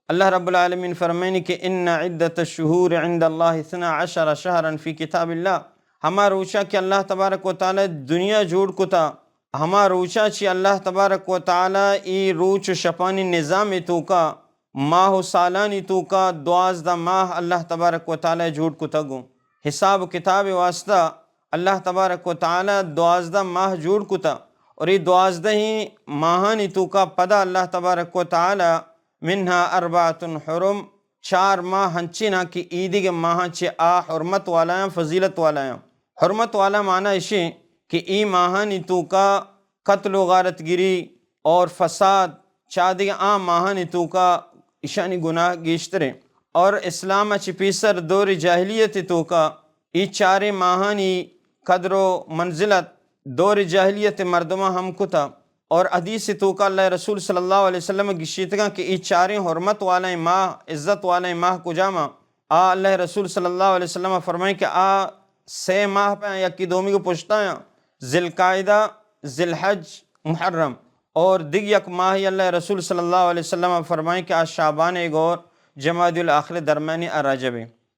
اللہ رب العالمین فرمائنی کہ ان عدت الشہور عند اللہ اثنا عشر شہرا فی کتاب اللہ، ہما روچا کہ اللہ تبارک و تعالی دنیا جوڑ کتا، ہما روچا چی اللہ تبارک و تعالی ای روچ و شپانی نظام توکا، ماہ و سالانی توکا دوازدہ ماہ اللہ تبارک و تعالی جوڑ کتگو۔ حساب و کتاب واسطہ اللہ تبارک و تعالی دوازدہ ماہ جوڑ کتا، اور ای دوازدہ ہی ماہانی توکا پدا اللہ تبارک و تعالی منها اربعة حرم، چار ماہ ہنچینا کہ ایدگہ ماہاں چہ آ حرمت والایاں، فضیلت والایاں۔ حرمت والا معنی اشی کہ ای ماہانی توکا قتل و غارت گری اور فساد چادگہ آ ماہانی توکا اشانی گناہ گیشتریں۔ اور اسلام چہ پیسر دور جاہلیت توکا ای چاریں ماہانی قدر و منزلت دور جاہلیت مردماں ہم کتا۔ اور حدیث توکا اللہ رسول صلی اللہ علیہ وسلم گشیتگاں کہ ای چاریں حرمت والیں ماہ، عزت والیں ماہ کجاما؟ آ اللہ رسول صلی اللہ علیہ وسلم فرمائیں کہ آ سے ماہ پہ یکی دومی کو پشتایاں، ذی القعدہ، ذی الحج، محرم۔ اور دگ یک ماہ اللہ رسول صلی اللہ علیہ وسلم فرمائیں کہ آ شعبان گور جمادی الاخر درمیانی آ رجب۔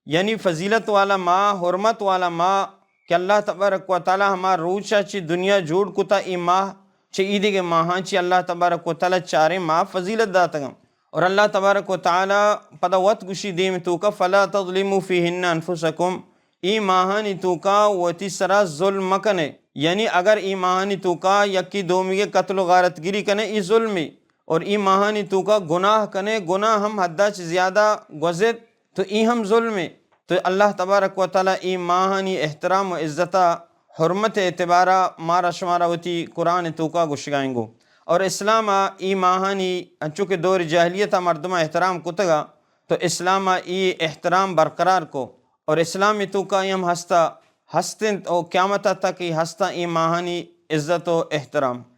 یعنی فضیلت والا ماہ، حرمت والا ماہ کہ اللہ تبارک و تعالی ہما روچا چی دنیا جوڑ کتا، ای ماہ چہ ایدگہ ماہاں چی اللہ تبارک و تعالی چاریں ماہ فضیلت داتگاں۔ اور اللہ تبارک و تعالی پدا وت گشی دیم توکا، فلا تظلموا فیہن انفسکم، ای ماہانی توکا وتی سرا ظلم مکنے۔ یعنی اگر ای ماہانی توکا یکی دومی قتل و غارت گری کنے، ای ظلمی۔ اور ای ماہانی توکا گناہ کنے، گناہ ہم حدا چہ زیادہ گوزت، تو ای ہم ظلمے۔ تو اللہ تبارک و تعالی ای ماہانی احترام و عزتا، حرمت اعتبارا مارا شمارا وتی قرآن توکا گشگائیں گو۔ اور اسلام ای ماہانی انچو کہ دور جاہلیت مردماں احترام کتگا، تو اسلام ای احترام برقرار کو۔ اور اسلام توکا ای ہم ہستا ہستنت او قیامت تک ای ہستا ای ماہانی عزت و احترام۔